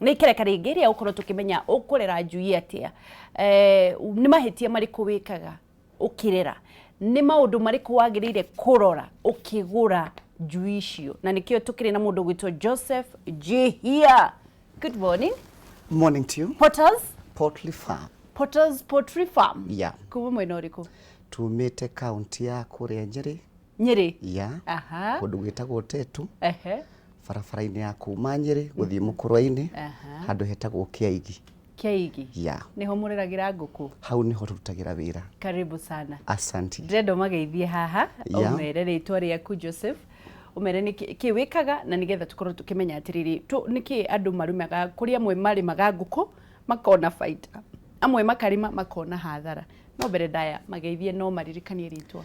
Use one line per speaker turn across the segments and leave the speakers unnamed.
Nĩ ikereka rĩngĩ rĩa gũkorwo tũkĩmenya ũkũrera njui atĩa, nĩ mahĩtia marĩkũ wĩkaga ũkĩrera, nĩ maũndũ marĩkũ wagĩrĩire kũrora ũkĩgũra njui icio, na nĩkĩo tũkĩrĩ na mũndũ ũgwĩtwo Joseph Njihia. Good morning.
Morning to you.
Potters?
Poultry Farm.
Potters Poultry Farm.
Yeah.
Kuma mwena ũrĩkũ?
Tumĩte kaunti ya kũrĩa Nyĩrĩ.
Nyĩrĩ?
Yeah. Kũndũ gwĩtagwo Tetu. Barabara-inĩ ya kuma Nyĩrĩ gũthiĩ Mũkũrwe-inĩ. Handũ hetagwo Kĩaigi.
Kĩaigi?
Yeah.
Nĩho mũreragĩra ngũkũ?
Hau nĩho tũrutagĩra wĩra.
Karibu sana.
Asante.
Ndĩrenda ũmageithie haha, ũmere rĩtwa rĩaku Joseph, ũmere nĩ kĩ wĩkaga na nĩgetha tũkorwo tũkĩmenya atĩrĩrĩ, nĩkĩ andũ marĩmaga, kũrĩ amwe marĩmaga ngũkũ makona baita, amwe makarĩma makona hathara. No mbere ndaya mageithie no maririkanie rĩtwa.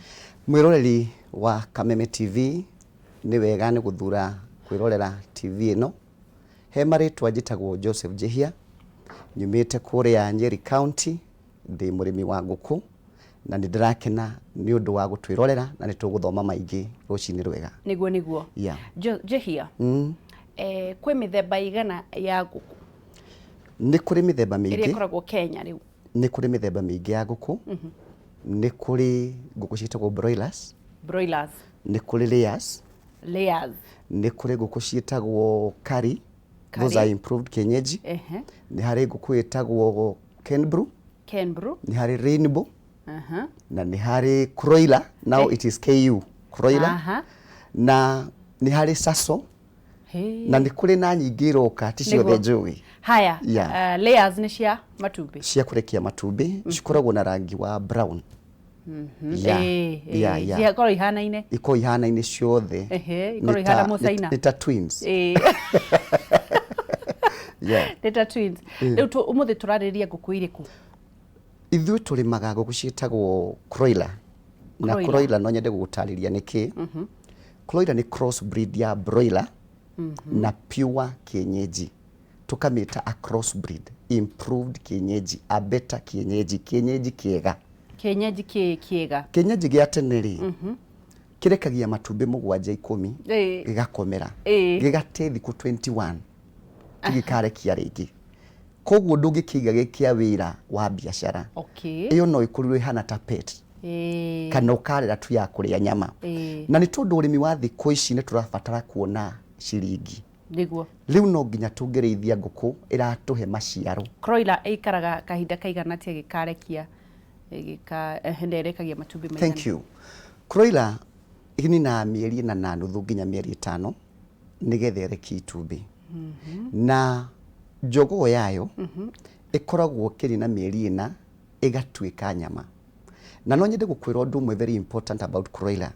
Mwĩroreri wa Kameme TV, nĩ wega nĩ gũthura kwĩrorera TV ĩno. He marĩtwa njĩtagwo Joseph Njihia, nyumĩte kũrĩa Nyeri County, ndĩ mũrĩmi wa ngũkũ na nĩ ndĩrakena nĩ ũndũ wa gũtwĩrorera na nĩ tũgũthoma maingĩ rũcinĩ rwega.
Nĩguo nĩguo.
Yeah.
Njihia, kwĩ mĩthemba igana ya ngũkũ?
Nĩ kũrĩ mĩthemba mĩingĩ.
Ĩrĩa ĩkoragwo Kenya rĩu.
Nĩ kũrĩ mĩthemba mĩingĩ ya ngũkũ. Nĩ kũrĩ ngũkũ ciĩtagwo broilers.
Broilers.
Nĩ kũrĩ layers.
Layers.
Nĩ kũrĩ ngũkũ ciĩtagwo curry. Those are improved kienyeji. Nĩ harĩ ngũkũ ĩtagwo Kenbrew.
Kenbrew.
Nĩ harĩ rainbow. Na nĩ harĩ Kuroiler. Now it is KU. Kuroiler. Na nĩ harĩ Sasso. Na nĩ kũrĩ na nyingĩ iroka ti ciothe njũĩ.
Haya, layers nĩ cia matumbĩ.
Cia kũrekia matumbĩ, cikoragwo na rangi wa brown.
Ciakorwo ihanaine.
Ikoragwo ihanaine ciothe.
Ikoragwo ihana mũcaina.
Nĩ ta twins.
Nĩ ta twins. Rĩu ũmũthĩ tũrarĩrĩria ngũkũ irĩkũ?
Ithuĩ tũrĩmaga ngũkũ ciĩtagwo Kuroiler. Na Kuroiler no nyende gũgũtarĩria nĩkĩ. Kuroiler nĩ cross breed ya broiler na pure kienyeji. Tũkamĩta a cross breed, improved kienyeji, a better kienyeji, kienyeji kĩega.
Kienyeji kĩega.
Kienyeji gĩa tene rĩ, kĩrekagia matumbĩ mũgwanja ikũmi, gĩgakomera, gĩgate thikũ 21 gĩkarekia rĩngĩ. Koguo ndũngĩkĩiga gĩ kĩa wĩra wa biacara. Ĩyo no ĩkorirwo ĩhana ta pet. Kana ũkarera tu ya kũrĩa nyama. Na nĩ tondũ ũrĩmi wa thikũ ici nĩ tũrabatara kuona ciringi.
Nĩguo.
Rĩu no nginya tũngĩrĩithia ngũkũ ĩratũhe maciaro.
Broiler ĩikaraga kahinda kaigana atĩa ĩgĩkarekia, na ĩrekagia matumbĩ maigana?
Thank you. Broiler ĩninaga mĩeri ĩna na nuthu nginya mĩeri ĩtano nĩgetha ĩrekie itumbĩ. Na njogoo yayo ĩkoragwo ĩkĩnina mĩeri ĩna ĩgatuĩka nyama. Na no nyende gũkwĩra ũndũ ũmwe very important about broiler.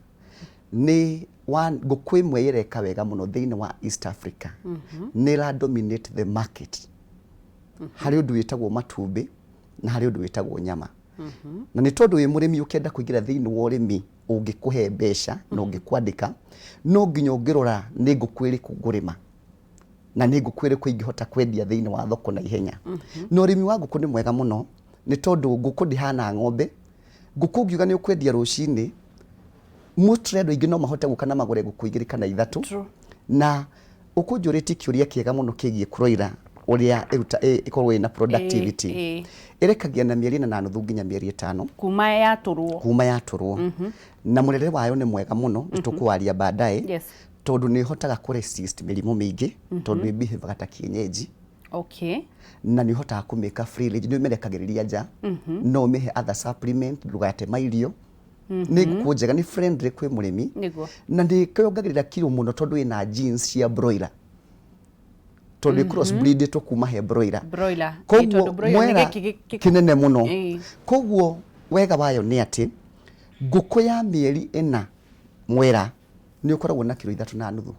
Nĩ ngũkũ ĩmwe ĩreka wega mũno thĩinĩ wa East Africa. Nĩ ĩra dominate the market. Harĩ ũndũ wĩtagwo matumbĩ na harĩ ũndũ wĩtagwo nyama. Na nĩ tondũ wĩ mũrĩmi ũkĩenda kũingĩra thĩinĩ wa ũrĩmi ũngĩkũhe mbeca na ũngĩkwandĩka, no nginya ũngĩrora nĩ ngũkũ ĩrĩkũ ngũrĩma na nĩ ngũkũ ĩrĩkũ ingĩhota kwendia thĩinĩ wa thoko na ihenya. Na ũrĩmi wa ngũkũ nĩ mwega mũno nĩ tondũ ngũkũ ndĩhana ng'ombe. Ngũkũ ũngiuga nĩ ũkwendia rũcinĩ, mostly andũ aingĩ no mahote gũka na magũre ngũkũ igĩrĩ kana ithatũ. Na ũkũnjũrĩtie kĩũria kĩega mũno kĩgiĩ broiler ũrĩa ĩruta ĩkoragwo ĩna productivity. Ĩrekagia na mĩeri ĩna na nuthu nginya mĩeri ĩtano.
Kuma yatũrwo.
Kuma yatũrwo. Na mũrere wayo nĩ mwega mũno, nĩ tũkũwaria baadaye. Tondũ nĩ ĩhotaga kũ resist mĩrimũ mĩingĩ, tondũ ĩ behave ga ta kienyeji. Na nĩ ũhotaga kũmĩka free range, nĩ ũmĩrekagĩrĩria nja, no ũmĩhe other supplement, ndũgate mairio. Nĩ ngũkũ njega, nĩ friendly kwĩ mũrĩmi. Na nĩ yongagĩrĩra kiro mũno tondũ ĩna genes cia broiler. Tondũ ĩ cross breedĩtwo kuma he broiler.
Broiler.
Koguo mwera kĩnene mũno. Koguo wega wayo nĩ atĩ ngũkũ ya mĩeri ĩna mwera nĩ ũkoragwo na kiro ithatũ na nuthu.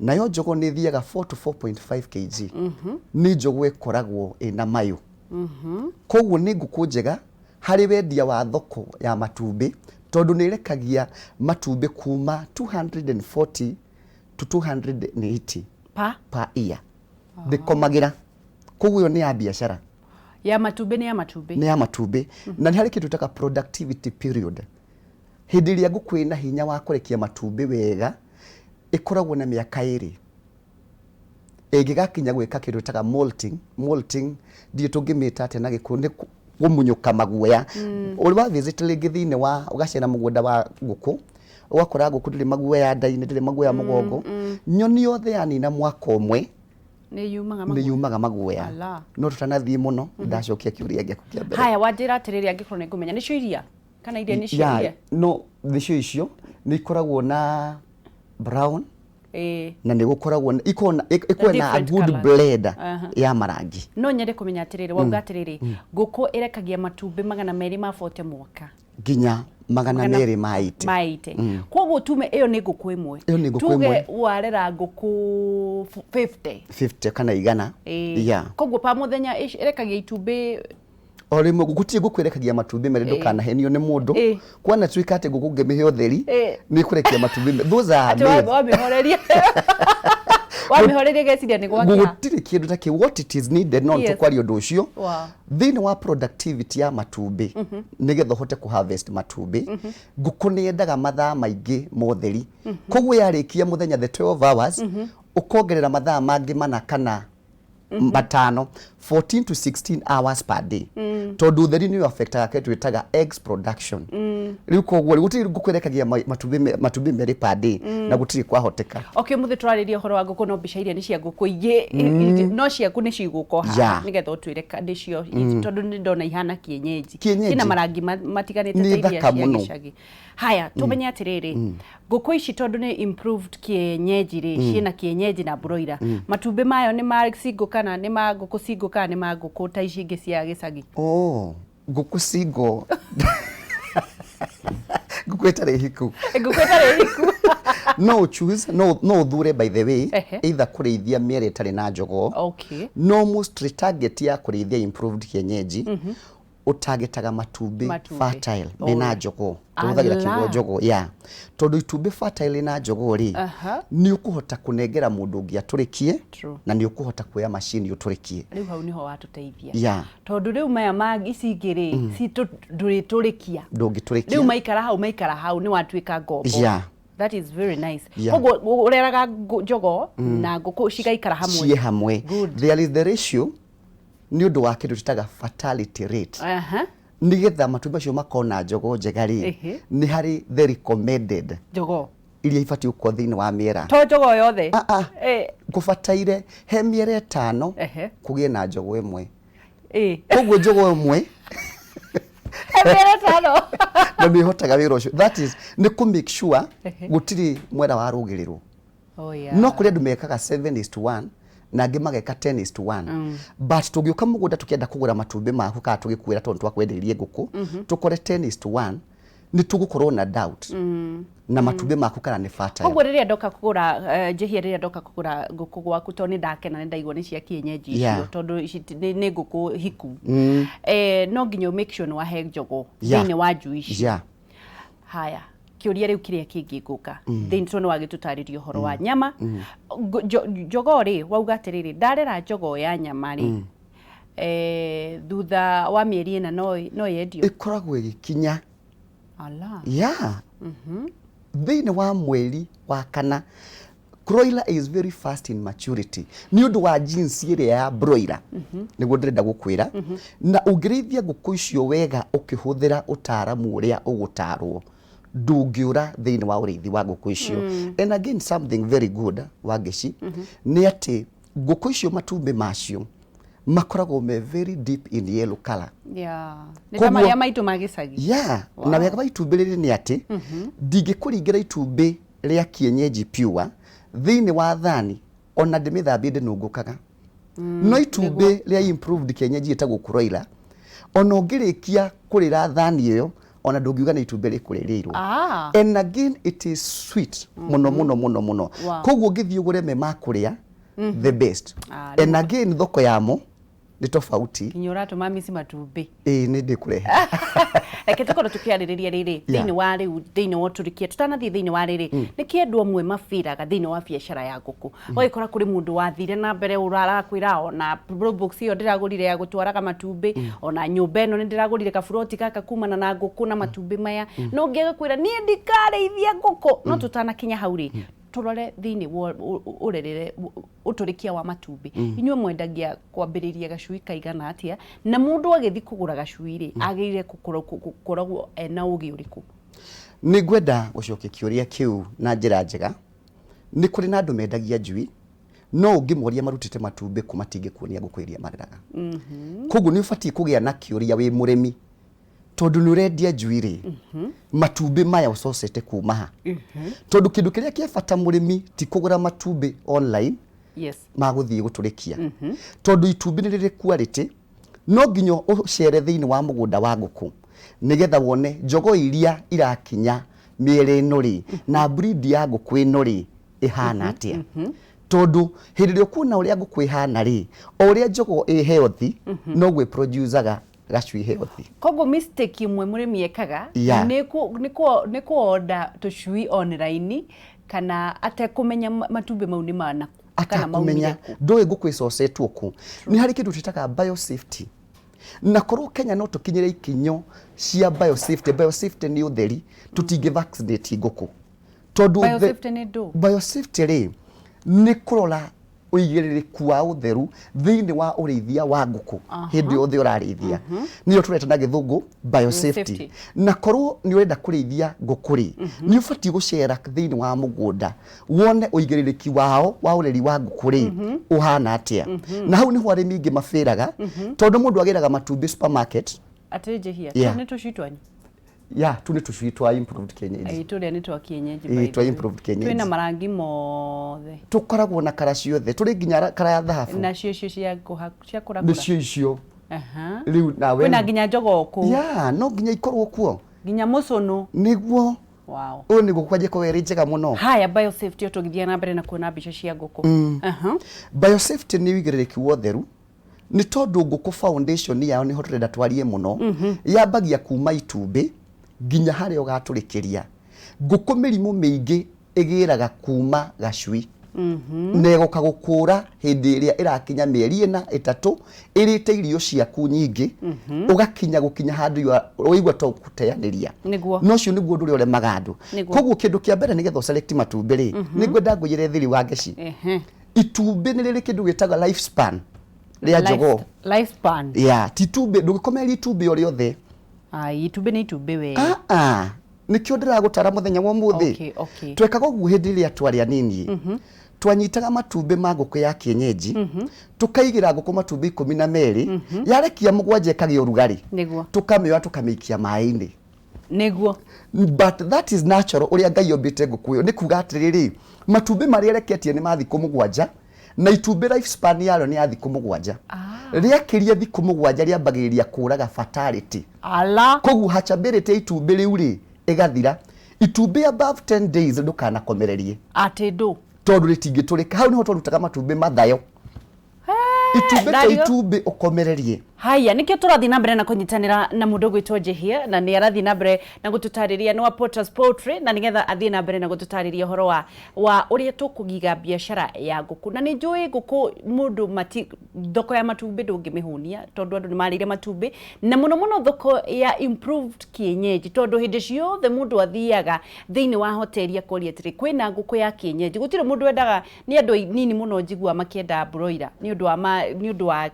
Nayo njogoo nĩ ĩthiaga 4 to 4.5 kg. Nĩ njogoo ĩkoragwo ĩna mayũ. Koguo nĩ ngũkũ njega harĩ wendia wa thoko ya matumbĩ tondũ nĩ ĩrekagia matumbĩ kuma 240 to 280
Pa?
per year. Ndĩkomagĩra. Koguo ĩyo nĩ ya biacara.
Ya matumbĩ nĩ ya matumbĩ.
Nĩ ya matumbĩ. Na nĩ harĩ kĩndũ twĩtaga productivity period. Hĩndĩ ĩrĩa ngũkũ ĩna hinya wa kũrekia matumbĩ wega, ĩkoragwo na mĩaka ĩrĩ. Ĩngĩgakinya gwĩka kĩndũ ĩtaga molting. Molting ndiũ tũngĩmĩta atĩa na Gĩkũyũ, nĩ kũmunyũka maguoya. Ũrĩ wa visit rĩngĩ thĩinĩ wa ũgacera mũgũnda wa ngũkũ, ũgakora ngũkũ ndĩrĩ maguoya nda-inĩ, ndĩrĩ maguoya mũgongo. Nyoni yothe yanina mwaka ũmwe
nĩ yumaga
nĩ
maguoya.
Yumaga maguoya.
Ala.
No tũtanathiĩ mũno, ndacokia kĩũria gĩaku kĩa mbere.
Haya, wanjĩra atĩrĩrĩ, angĩkorwo nĩ ngũmenya nĩcio iria kana iria nĩcio
Yeah,
iria.
No nĩcio icio nĩ ikoragwo na brown na nĩ gũkoragwo ikoragwo na a
different
good
colours.
blend ya marangi.
No nyende kũmenya atĩrĩrĩ, wauga atĩrĩrĩ, ngũkũ ĩrekagia matumbĩ 240 mwaka.
Nginya 280.
Ma 80. Koguo tume ĩyo nĩ ngũkũ ĩmwe.
Ĩyo nĩ ngũkũ
Tuge
ĩmwe.
warera ngũkũ 50.
50 kana 100. Yeah.
Koguo pa mũthenya ĩrekagia itumbĩ
O rĩmwe gũtirĩ ngũkũ ĩrekagia matumbĩ merĩ, ndũkanahenio nĩ mũndũ. Kwana tuĩka atĩ ngũkũ ũngĩmĩhe ũtheri nĩ ĩkũrekia matumbĩ those are
Atĩ
myths.
Wamĩhoreria geciria nĩ gwakĩa.
Gũtirĩ kĩndũ ta kĩu. What it is needed, no tũkwaria ũndũ ũcio thĩinĩ wa productivity ya matumbĩ, nĩgetha ũhote kũ harvest matumbĩ, ngũkũ nĩ yendaga mathaa maingĩ ma ũtheri. Koguo yarĩkia mũthenya the 12 hours, ũkongerera mathaa mangĩ 4 kana 5, 14 to 16 hours per day, tondũ ũtheri nĩ affectaga kĩndũ twĩtaga eggs production. Rĩu koguo rĩ, gũtirĩ ngũkũ ĩrekagia matumbĩ merĩ per day, na gũtirĩ kwahoteka.
Okay, mũthĩ tũrarĩria ũhoro wa ngũkũ, no mbica iria nĩ cia ngũkũ ingĩ, no ciaku nĩ cigũka o haha nĩgetha ũtwĩre nĩcio, tondũ nĩ ndona ihana kienyeji.
Kienyeji.
Ciĩna marangi matiganĩte
Nĩ
ta iria
thaka
cia
mũno.
gĩcagi. Haya, tũmenye atĩrĩrĩ, ngũkũ ici tondũ nĩ improved kienyeji rĩ, ciĩna kienyeji na broiler, matumbĩ mayo nĩ ma single kana nĩ ma ngũkũ single kana nĩ ma ngũkũ ta ici ingĩ cia gĩcagi?
Oh, ngũkũ single, ngũkũ ĩtarĩ hiku.
Ngũkũ ĩtarĩ hiku.
No choose, no ũthure, by the way, either kũrĩithia mĩere ĩtarĩ na njogoo. No mostly target ya kũrĩithia improved kienyeji, ũtagetaga matumbĩ
Matumbĩ.
fertile mena njogoo. Tũhũthagĩra kiugo
Ala.
njogoo, yeah, tondũ itumbĩ fertile na njogoo rĩ, nĩ ũkũhota kũnengera mũndũ ũngĩ atũrĩkie na nĩ ũkũhota kuoya macini ũtũrĩkie.
Rĩu hau nĩho watũteithia, tondũ rĩu maya ma ici ingĩ rĩ, ndũrĩtũrĩkia.
Ndũngĩtũrĩkia.
Rĩu maikara hau, maikara hau, nĩ watuĩka ngombo. That is very nice. Koguo ũreraga njogoo na ngũkũ cigaikara hamwe.
Ciĩ hamwe.
Good.
There is the ratio nĩ ũndũ wa kĩndũ twĩtaga fatality rate. Nĩgetha matumbĩ macio makorwo na njogoo njega rĩ, nĩ harĩ the recommended
njogoo
iria ibatiĩ gũkorwo thĩinĩ wa mĩera.
To njogoo yothe?
Ah, ah. Gũbataire he mĩera 5 kũgĩe na njogoo ĩmwe. Koguo njogoo ĩmwe
He mĩera 5.
Na nĩ ĩhotaga wĩra ũcio, that is nĩ kũ make sure gũtirĩ mwera warũgĩrĩrwo.
Oh, yeah.
No kũrĩ andũ mekaga 7 is to 1 na angĩ mageka 10 is to 1, but tũngĩũka mũgũnda tũkĩenda kũgũra matumbĩ maku kana tũgĩkwĩra tondũ twakwendeirie ngũkũ, tũkore 10 is to 1, nĩ tũgũkorwo na doubt na matumbĩ maku kana nĩ fertile.
Koguo rĩrĩa ndoka kũgũra njĩhia, rĩrĩa ndoka kũgũra ngũkũ gwaku, tondũ nĩ ndakena, nĩ ndaigua nĩ cia kienyeji icio, tondũ ici nĩ ngũkũ hiku, no nginya ũ make sure nĩ wahe njogoo thĩinĩ wa njui ici. Haya, kĩũria rĩu kĩrĩa kĩngĩ ngũka thĩinĩ, tondũ nĩ wagĩtũtarĩria ũhoro wa nyama. Njogoo rĩ, wauga atĩrĩrĩ, ndarera njogoo ya nyama rĩ, thutha wa mĩeri 4 no yendio?
Ĩkoragwo ĩgĩkinya.
Ala.
Yeah, thĩinĩ wa mweri wa kana. Broiler is very fast in maturity nĩ ũndũ wa jinsi ĩrĩa ya broiler, nĩguo ndĩrenda gũkwĩra. Na ũngĩrĩithia ngũkũ icio wega ũkĩhũthĩra ũtaaramu ũrĩa ũgũtarwo, ndũngĩũra thĩinĩ wa ũrĩithi wa ngũkũ icio. And again, something very good, Wangeci, nĩ atĩ ngũkũ icio matumbĩ macio makoragwo me very deep in yellow color.
Yeah. Nĩ ta marĩa maitũ ma gĩcagi.
Yeah. Na wega wa itumbĩ rĩrĩ nĩ atĩ ndingĩkũringĩra itumbĩ rĩa kienyeji pure thĩinĩ wa thani, ona ndĩmĩthambie ndĩnungũkaga. No itumbĩ rĩa improved kienyeji ĩtagwo broiler, ona ũngĩrĩkia kũrĩra thani ĩyo, ona ndũngiuga nĩ itumbĩ rĩkũrĩrĩirwo. And again, it is sweet mũno mũno mũno mũno. Koguo ũngĩthiĩ ũgũre me ma kũrĩa, the best. And again, thoko yamo nĩ tofauti.
Nginya ũratũma mici matumbĩ.
Ĩĩ, nĩ ndĩkũrehe.
Reke tũkorwo tũkĩarĩrĩria rĩrĩ thĩinĩ wa rĩu, thĩinĩ wa ũtũrĩkia, tũtanathiĩ thĩinĩ wa rĩrĩ, nĩ kĩ andũ amwe mabĩraga thĩinĩ wa biacara ya ngũkũ? Ũgagĩkora kũrĩ mũndũ wathire na mbere ũrakwĩra, ona box ĩyo ndĩragũrire ya gũtwaraga matumbĩ, ona nyũmba ĩno nĩ ndĩragũrire kaburoti gaka kumana na ngũkũ na matumbĩ maya, no ũngĩ agakwĩra, niĩ ndikarĩithia ngũkũ. No tũtanakinya hau rĩ, Tũrore thĩinĩ wa ũrerere ũtũrĩkia wa matumbĩ. Inyuĩ mwendagia kwambĩrĩria gacui kaigana atĩa, na mũndũ agĩthiĩ kũgũra gacui rĩ, agĩrĩire gũkoragwo ena ũgĩ ũrĩkũ?
Nĩ ngwenda gũcokia kĩũria kĩu na njĩra njega. Nĩ kũrĩ na andũ mendagia njui, no ũngĩmoria marutĩte matumbĩ kũ, matingĩkuonia ngũkũ iria mareraga. Koguo nĩ ũbatiĩ kũgĩa na kĩũria wĩ mũrĩmi, tondũ nĩ ũrendia njui rĩ, matumbĩ maya ũcocete kuma ha? Tondũ kĩndũ kĩrĩa kĩa bata mũrĩmi ti kũgũra matumbĩ online ma gũthiĩ gũtũrĩkia, tondũ itumbĩ nĩ rĩrĩ quality. No nginya ũcere thĩinĩ wa mũgũnda wa ngũkũ nĩgetha wone jogoo iria irakinya mĩeri ĩno rĩ, na breed ya ngũkũ ĩno rĩ, ĩhana atĩa. Tondũ hĩndĩ ĩrĩa ũkuona ũrĩa ngũkũ ĩhana rĩ, o ũrĩa jogoo ĩ healthy, noguo ĩproducaga gacui healthy.
Koguo mistake ĩmwe mũrĩmi ekaga nĩ kũ-order tũcui online kana atekũmenya matumbĩ mau nĩ ma nakũ kana maumire
Atakũmenya
kũ.
Ndũĩ ngũkũ ĩcocetwo kũ. Nĩ harĩ kĩndũ twĩtaga biosafety, na korwo Kenya no tũkinyĩre ikinyo cia biosafety. Biosafety nĩ ũtheri. Tũtingĩ vaccinate ngũkũ tondũ
Biosafety nĩ ndũ?
Biosafety rĩ, nĩ kũrora ũigĩrĩrĩku wa ũtheru thĩinĩ wa ũrĩithia wa ngũkũ hĩndĩ yothe ũrarĩithia, nĩyo tũreta na gĩthũngũ biosafety.
Biosafety.
Na korwo nĩ ũrenda kũrĩithia ngũkũ rĩ, nĩ ũbatiĩ gũcera thĩinĩ wa mũgũnda wone ũigĩrĩrĩki wao wa ũreri wa ngũkũ rĩ, ũhana atĩa. Na hau nĩho arĩmi aingĩ mabĩraga, tondũ mũndũ agĩraga matumbĩ supermarket.
Atĩ njĩhia. Nĩ tũcui twanyu?
Ya, tu nĩ tũcui twa improved kienyeji.
Ĩĩ, tũrĩa nĩ twa kienyeji.
Ĩĩ,
by
twa
the way.
Improved kienyeji.
Twĩna marangi mothe.
Tũkoragwo na kara ciothe, tũrĩ nginya kara ya thahabu.
Nacio icio cia cia kũrakũra?
Nĩcio icio. Rĩu nawe
Kwĩna nginya jogoo kũu?
Ya, no nginya ikorwo kuo.
Nginya mũcũnũ?
Nĩguo. Ũyũ nĩguo kwanja ĩkoragwo ĩrĩ njega mũno.
Haya, biosafety, o tũgĩthiĩ na mbere na kuona mbica cia ngũkũ.
Biosafety nĩ ũigĩrĩrĩki wa ũtheru, nĩ tondũ ngũkũ foundation yao, nĩho tũrenda twarie mũno, yambagia kuma itumbĩ nginya harĩa ũgatũrĩkĩria ngũkũ. Mĩrimũ mĩingĩ ĩgĩraga kuma gacui na ĩgoka gũkũra hĩndĩ ĩrĩa ĩrakinya mĩeri 4, 3, ĩrĩte irio ciaku nyingĩ, ũgakinya gũkinya handũ ũigua to gũteanĩria. Na ũcio nĩguo ũndũ ũrĩa ũremaga andũ. Koguo kĩndũ kĩa mbere, nĩgetha ũselect matumbĩ rĩ, nĩ ngwenda ngũiyĩre thiri wa ngeci. Itumbĩ nĩ rĩrĩ kĩndũ gĩtagwo life span rĩa jogoo.
Lifespan.
Ya, ti itumbĩ, ndũgĩkomereria itumbĩ o rĩothe.
Ai, itumbĩ nĩ itumbĩ we.
Ah, ah. Nĩkĩo ndĩragũtara mũthenya wa ũmũthĩ. Twekaga ũguo hĩndĩ ĩrĩa twarĩ anini. Twanyitaga matumbĩ ma ngũkũ ya kienyeji, tũkaigĩra ngũkũ matumbĩ 12, yarekia 7 ĩkagĩa ũrugarĩ. Tũkamĩoya, tũkamĩikia maĩ-inĩ. But that is natural, ũrĩa Ngai ombĩte ngũkũ ĩyo. Nĩ kuga atĩrĩrĩ, matumbĩ marĩa ĩreketie nĩ ma thikũ 7, na itumbĩ life span yarĩo nĩ ya thikũ 7. Rĩakĩria thikũ 7, rĩambagĩrĩria kũraga fertility.
Ala.
Koguo hatchability ya itumbĩ rĩu rĩ, ĩgathira. Itumbĩ above 10 days ndũkanakomererie.
Atĩ ndũ?
Tondũ rĩtingĩtũrĩka. Hau nĩho twarutaga matumbĩ mathayo. Itumbĩ to itumbĩ ũkomererie.
Haya, nikio tũrathiĩ na mbere na kũnyitanĩra na mũndũ ũgwĩtwo Njihia, na nĩ arathiĩ na mbere na gũtũtarĩria, nĩ wa Potters Poultry, na nĩgetha athiĩ na mbere na gũtũtarĩria ũhoro wa ũrĩa tũkũgiga biacara ya ngũkũ. Na nĩ njũĩ ngũkũ mũndũ mati thoko ya matumbĩ ndũngĩmĩhũnia, tondũ andũ nĩ marĩire matumbĩ, na mũno mũno thoko ya improved kienyeji, tondũ hĩndĩ ciothe mũndũ athiaga thĩinĩ wa hoteli akoria atĩrĩ, kwĩna ngũkũ ya kienyeji? Gũtirĩ mũndũ wendaga, nĩ andũ anini mũno njiguaga makĩenda broiler nĩ ũndũ wa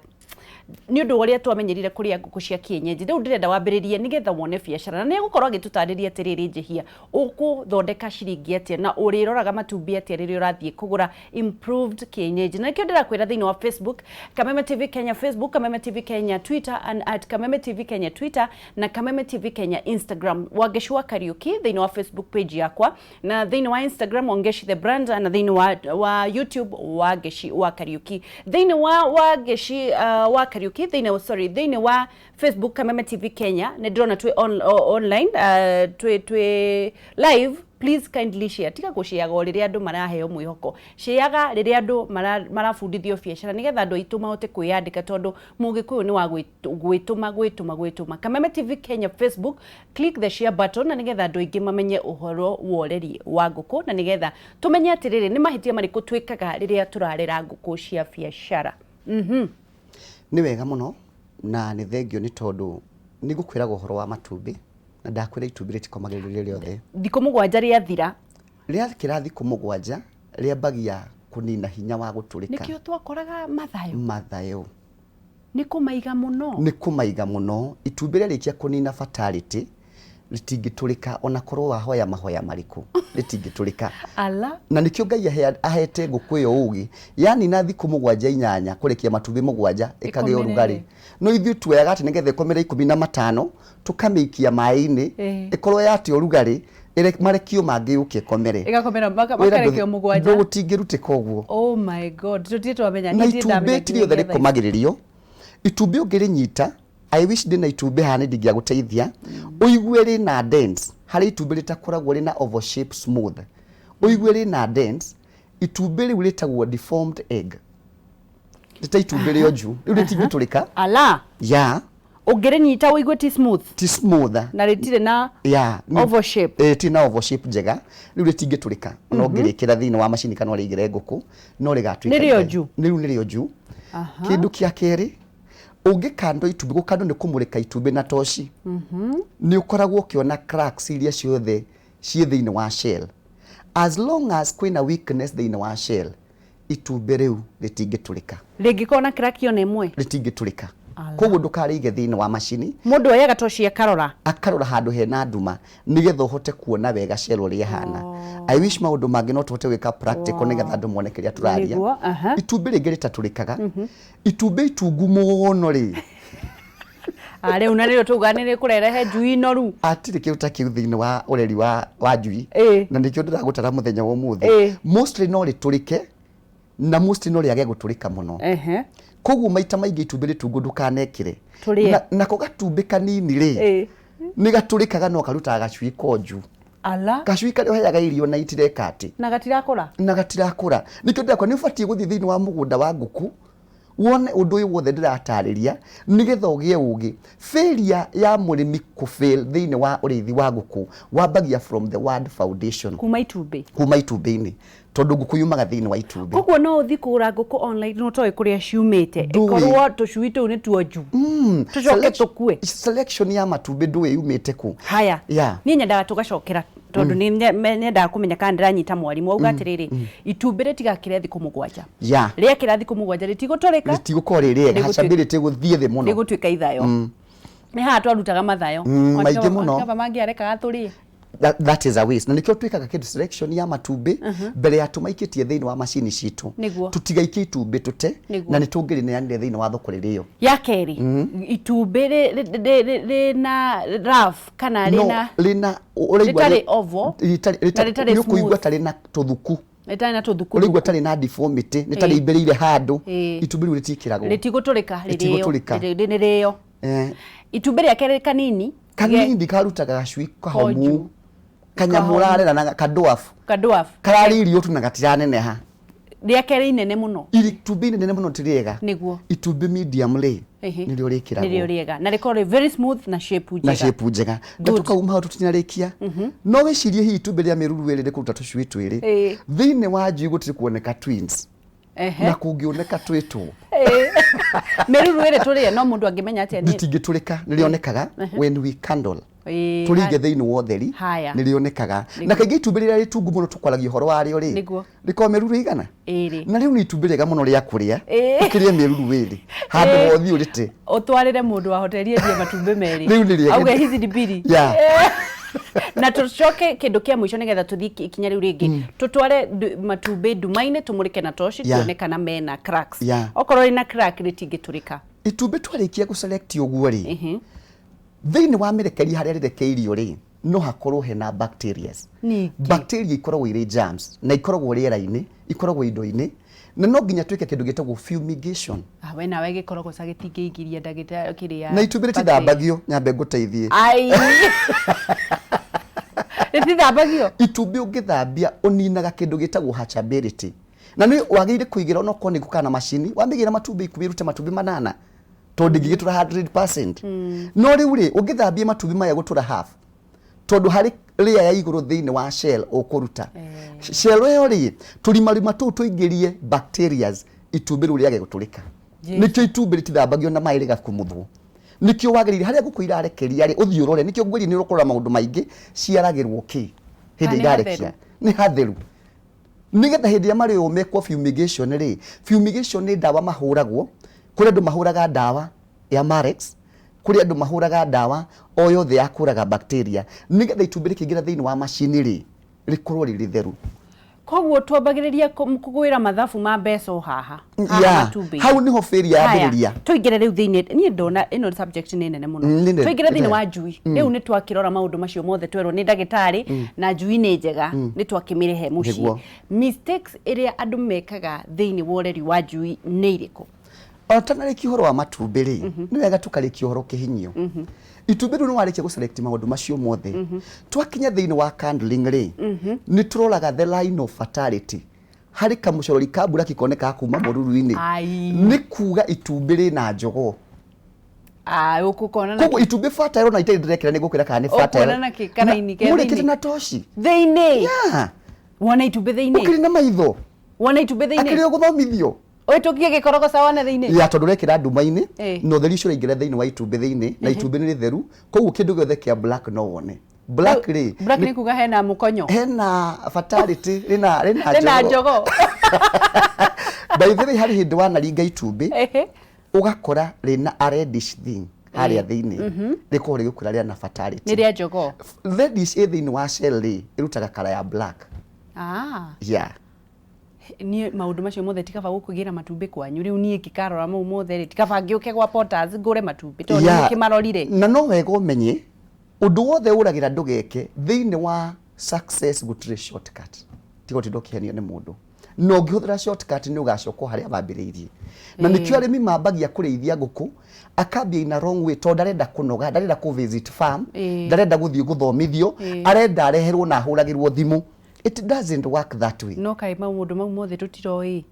ũrĩa twamenyerire kũrĩa ngũkũ cia kienyeji. Rĩu ndĩrenda wambĩrĩrie nĩgetha wone biacara, na nĩ egũkorwo agĩtũtarĩria atĩrĩrĩ, Njihia, ũkũthondeka ciringi atĩa na ũrĩroraga matumbĩ atĩa rĩrĩa ũrathiĩ kũgũra improved kienyeji. Na nĩkĩo ndĩrakwĩra thĩinĩ wa Facebook, Kameme TV Kenya Facebook, Kameme TV Kenya Twitter, and at Kameme TV Kenya Twitter na Kameme TV Kenya Instagram, Wangeshi wa Kariuki thĩinĩ wa Facebook page yakwa, na thĩinĩ wa Instagram Wangeshi the brand, na thĩinĩ wa YouTube Wangeshi wa Kariuki, thĩinĩ wa Wangeshi wa Kariuki thĩinĩ, sorry, thĩinĩ wa Facebook Kameme TV Kenya. Nĩ ndĩrona twĩ online, twĩ live. Please kindly share. Tiga gũciaga o rĩrĩa andũ maraheo mwĩhoko, ciaga rĩrĩa andũ marabundithio biacara, nĩgetha andũ aitũ mahote kwĩyandĩka, tondũ mũgĩkũyũ nĩ wa gwĩtũma gwĩtũma gwĩtũma. Kameme TV Kenya Facebook, click the share button, na nĩgetha andũ aingĩ mamenye ũhoro wa ũreri wa ngũkũ, na nĩgetha tũmenye atĩrĩrĩ, nĩ mahĩtia marĩkũ twĩkaga rĩrĩa tũrarera ngũkũ cia biacara.
Nĩ wega mũno na nĩ thengio, nĩ tondũ nĩ ngũkwĩraga ũhoro wa matumbĩ, na ndakwĩra itumbĩ rĩtikomagĩrĩrio rĩothe.
Thikũ 7 rĩathira.
Rĩakĩra thikũ 7 rĩambagia kũnina hinya wa gũtũrĩka.
Nĩkĩo twakoraga mathayo.
Mathayo.
Nĩ kũmaiga mũno.
Nĩ kũmaiga mũno. Itumbĩ rĩarĩkia kũnina fatality rĩtingĩtũrĩka ona korwo wahoya mahoya marĩkũ, rĩtingĩtũrĩka.
Ala.
Na nĩkĩo Ngai ahete ngũkũ ĩyo ũgĩ, yanina thikũ 7 8 kũrekia matumbĩ 7 ĩkagĩa ũrugarĩ. No ithuĩ tuoyaga atĩ nĩgetha ĩkomere 15 tũkamĩikia maĩ-inĩ, ĩkorwo yate ũrugarĩ, marekio mangĩ yũke ĩkomere.
Ĩgakomera makarekio 7.
Gũtingĩrutĩka ũguo.
Oh my God, tũtirĩ twamenya.
Na itumbĩ ti rĩothe rĩkomagĩrĩrio. Itumbĩ ũngĩrĩnyita, I wish ndĩna itumbĩ haha nĩ ndingĩagũteithia, ũigue rĩna dents, harĩ itumbĩ rĩtakoragwo rĩna oval shape smooth. Ũigue rĩna dents, itumbĩ rĩu rĩtagwo deformed egg. Nĩ ta itumbĩ rĩonju, rĩu rĩtingĩtũrĩka.
Ala.
Yeah.
Ũngĩrĩnyita ũigue ti smooth.
Ti smooth.
Na rĩtirĩ na
Yeah,
oval shape.
Rĩtirĩ na oval shape njega, rĩu rĩtingĩtũrĩka. Ona ũngĩrĩkĩra thĩinĩ wa macini kana ũrĩigĩre ngũkũ, no rĩgatuĩka
Nĩ rĩonju?
Rĩu nĩ rĩonju. Kĩndũ kĩa kerĩ, ũngĩkandwo itumbĩ, gũkandwo nĩ kũmũrĩka itumbĩ na toci. Nĩ ũkoragwo ũkĩona cracks iria ciothe ciĩ thĩinĩ wa shell. As long as kwĩna weakness thĩinĩ wa shell, itumbĩ rĩu rĩtingĩtũrĩka.
Rĩngĩkorwo na crack ona ĩmwe?
Rĩtingĩtũrĩka. Koguo ndũkarĩige thĩinĩ wa macini.
Mũndũ oyaga toci akarora.
Akarora handũ hena nduma nĩgetha ũhote kuona wega shell ũrĩa ĩhana. I wish maũndũ mangĩ no tũhote gwĩka practical nĩgetha andũ mone kĩrĩa tũraria. Itumbĩ rĩngĩ rĩtatũrĩkaga. Itumbĩ itungu mũno rĩ.
Rĩu na nĩrĩo tauga nĩ rĩkũrerehe njui noru.
Hatirĩ kĩndũ ta kĩu thĩinĩ wa ũreri wa njui. Na nĩkĩo ndĩragũtara mũthenya wa ũmũthĩ. Mostly no rĩtũrĩke na mostly no rĩage gũtũrĩka mũno. Koguo maita maingĩ itumbĩ rĩtungu ndũkanekĩre. Nako gatumbĩ kanini rĩ, nĩ gatũrĩkaga no karutaga gacui konju.
Ala.
Gacui karĩa ũheaga irio na itireka atĩ.
Na gatirakũra.
Na gatirakũra. Nĩkĩo ndĩrakora nĩ ũbatiĩ gũthiĩ thĩinĩ wa mũgũnda wa ngũkũ wone ũndũ ũyũ wothe ndĩratarĩria nĩgetha ũgĩe ũgĩ. Failure ya mũrĩmi kũfail thĩinĩ wa ũrĩithi wa ngũkũ wambagia from the word foundation.
Kuma itumbĩ.
Kuma itumbĩ-inĩ. Tondũ ngũkũ yumaga thĩinĩ wa itumbĩ.
Koguo no ũthiĩ kũgũra ngũkũ online no ũtoĩ kũrĩa ciumĩte. Ĩkorwo tũcui tũu nĩ tuonju. Tũcoke tũkue.
Selection ya matumbĩ ndũĩ yumĩte kũ.
Haya. Niĩ nyendaga tũgacokera tondũ nĩ nyendaga kũmenya kana ndĩranyita mwarimũ auga atĩrĩrĩ, itumbĩ rĩtigakĩre thikũ 7. Rĩakĩra thikũ 7 rĩtigũtũrĩka.
Rĩtigũkorwo rĩ rĩega, hatchability gũthiĩ thĩ mũno.
Rĩgũtuĩka ithayo. Nĩ haha twarutaga mathayo.
Maingĩ mũno.
Kaba mangĩarekaga tũrĩe.
That is a waste. Na nĩkĩo twĩkaga kĩndũ selection ya matumbĩ mbere ya tũmaikĩtie thĩinĩ wa macini citũ. Tũtigaikie itumbĩ tũte na nĩ tũngĩrĩneanire thĩinĩ wa thoko rĩrĩo.
Ya kerĩ, itumbĩ rĩna rough kana rĩna
rĩna
rĩtarĩ oval na rĩtarĩ
smooth. Nĩ ũkũigua ta rĩna tũthuku.
Rĩtarĩ na tũthuku.
Ũraigua ta rĩna deformity, nĩ ta rĩimbĩrĩire handũ. Itumbĩ rĩu rĩtikĩragwo.
Rĩtigũtũrĩka, rĩrĩo. Rĩrĩo. Itumbĩ rĩa kerĩ kanini.
Kanini karutaga gacui kahomu. Kanyamũ ũrarera na kadwarf.
Kadwarf.
Kararĩa irio tu na gatiraneneha.
Rĩa kerĩ inene mũno.
Itumbĩ inene mũno ti rĩega.
Nĩguo.
Itumbĩ medium rĩ, nĩrĩo rĩkĩragwo.
Nĩrĩo rĩega. Na rĩkorwo rĩ very smooth na shape njega.
Na shape njega. Na tũkauma hau tũtinarĩkia. No wĩcirie hihi itumbĩ rĩa mĩruru ĩrĩ rĩkũruta tũcui twĩrĩ. Thĩinĩ wa njui gũtirĩ kuoneka twins. Na kũngĩoneka twĩtwo.
Mĩruru ĩrĩ tũrĩe no mũndũ angĩmenya atĩa nĩ
rĩtingĩtũrĩka, nĩrĩonekaga when we candle. Tũrĩige thĩinĩ wa ũtheri nĩrĩonekaga. Na kaingĩ itumbĩ rĩrĩa rĩtungu mũno tũkwaragia ũhoro warĩo rĩ, rĩkoragwo mĩruru ĩigana? Na rĩu nĩ itumbĩ rĩega mũno rĩa kũrĩa, ũkĩrĩe mĩruru ĩrĩ handũ ha ũthiĩ ũrĩte.
Ũtwarĩre mũndũ wa hoteli endie matumbĩ merĩ.
Rĩu nĩ rĩega.
Auge hizi ni mbili. Na tũcoke kĩndũ kĩa mũico nĩgetha tũthiĩ ikinya rĩu rĩngĩ. Tũtware matumbĩ nduma-inĩ tũmũrĩke na toci tuone kana mena cracks. Okorwo rĩna crack rĩtingĩtũrĩka.
Itumbĩ twarĩkia gũselect ũguo rĩ, thĩinĩ wa mĩrekerie harĩa rĩrekeirio rĩ, no hakorwo hena bacterias. Bacteria ikoragwo irĩ germs na ikoragwo rĩera-inĩ, ikoragwo indo-inĩ, na no nginya twĩke kĩndũ gĩtagwo fumigation.
We nawe gĩkorogoca gĩtingĩingĩria ndagĩtarĩ kĩrĩa.
Na itumbĩ rĩtithambagio, nyambe ngũteithie.
Ai. Rĩtithambagio?
Itumbĩ ũngĩthambia ũninaga kĩndũ gĩtagwo hatchability. Na nĩ wagĩrĩire kũigĩra onokorwo nĩ ngũkũ kana macini, wamĩigĩra matumbĩ 10 ĩrute matumbĩ 8. Tondũ ndĩngĩgĩtũra 100%. No rĩu rĩ, ũngĩthambia matumbĩ maya gũtũra half, tondũ harĩ layer ya igũrũ thĩinĩ wa shell ũkũruta. Shell ĩyo rĩ, tũrimarima tũu tũingĩrie bacterias, itumbĩ rĩu rĩage gũtũrĩka. Nĩkĩo itumbĩ rĩtithambagio na maĩ rĩgakumuthwo. Nĩkĩo wagĩrĩire harĩa ngũkũ irarekeria rĩ, ũthiĩ ũrore, nĩkĩo ngwĩrire nĩ ũkũrora maũndũ maingĩ, ciaragĩrwo kĩ. Hĩndĩ
Kana nĩ
irarekia nĩ hatheru, nĩgetha hĩndĩ ĩrĩa marĩo mekwo fumigation rĩ, fumigation nĩ ndawa mahũragwo. Kũrĩ andũ mahũraga ndawa ya Marex, kũrĩ andũ mahũraga ndawa o yothe ya kũraga bacteria, nĩgetha itumbĩ rĩkĩingĩra thĩinĩ wa macini rĩ, rĩkorwo rĩ rĩtheru.
Koguo twambagĩrĩria kũgwĩra mathabu ma mbeca o haha haha matumbĩ-inĩ.
Hau niho failure yambĩrĩria.
Tũingĩre rĩu thĩinĩ. Niĩ ndona ĩno subject nĩ nene mũno.
Nĩ nene.
Tũingĩre thĩinĩ
Nene.
wa njui. Rĩu nĩ twakĩrora maũndũ macio mothe twerwo nĩ ndagĩtarĩ, na njui nĩ njega, nĩ twakĩmĩrehe mũciĩ. Mistakes ĩrĩa andũ mekaga thĩinĩ wa ũreri wa njui nĩ irĩkũ?
Ona tanarĩkia ũhoro wa matumbĩ rĩ, nĩ wega tũkarĩkia ũhoro kĩhinyio. Itumbĩ rĩu nĩ warĩkia gũ select maũndũ macio mothe, twakinya thĩinĩ wa candling rĩ, nĩ tũroraga the line of fertility. Harĩ kamũcorori ka mbura konekaga kuma mũruru-inĩ.
Ai.
Nĩ kuga itumbĩ rĩna njogoo.
Ah, ũkũkona na
Koguo itumbĩ fertile ona itarĩ ndĩrekĩra nĩ ngũkwĩra kana nĩ fertile.
Ũkuona na kĩ- karaini ke
Mũrĩkĩte
thĩinĩ?
na toci.
Thĩinĩ?
Yeah.
Wona itumbĩ thĩinĩ?
Ũkĩrĩ na maitho.
Wona itumbĩ
Akĩrĩ
thĩinĩ?
ũgũthomithio.
Ũhĩtũkie gĩkorogoca wona thĩinĩ?
Ya, tondũ ũrekĩra nduma-inĩ na ũtheri ũcio ũraingĩra thĩinĩ wa itumbĩ thĩinĩ, na itumbĩ nĩ rĩtheru, koguo kĩndũ gĩothe kĩa black no wone. Black rĩ,
Black nĩ kuga hena mũkonyo.
Hena fertility, rĩna
rĩna
njogoo.
Njogoo.
By the way, harĩ hĩndĩ wanaringa itumbĩ ũgakora rĩna a reddish thing harĩa thĩinĩ, rĩkorwo rĩgĩkũra rĩna fertility.
Nĩ rĩa njogoo.
Reddish ĩ thĩinĩ wa shell rĩ, ĩrutaga colour ya black.
Ah.
Yeah.
Niĩ maũndũ macio mothe tikaba gũkũgĩra matumbĩ kwanyu. Rĩu niĩ ngĩkarora mau mothe rĩ, tikaba ngĩũke gwa Potters ngũre matumbĩ tondũ nĩ mũkĩmarorire.
Na no wega ũmenye ũndũ wothe ũragĩra ndũgeke thĩinĩ wa success, gũtirĩ shortcut. Tiga ũtinda ũkĩhenio nĩ mũndũ, na ũngĩhũthĩra shortcut nĩ ũgacokwo harĩa wambĩrĩirie. Na nĩkĩo arĩmi mambagia kũrĩithia ngũkũ, akambia in a wrong way, tondũ ndarenda kũnoga, ndarenda kũ visit farm, ndarenda gũthiĩ gũthomithio, arenda areherwo na ahũragĩrwo thimũ. It doesn't work that way.
No kaĩ maũndũ mau mothe tũtiroĩ?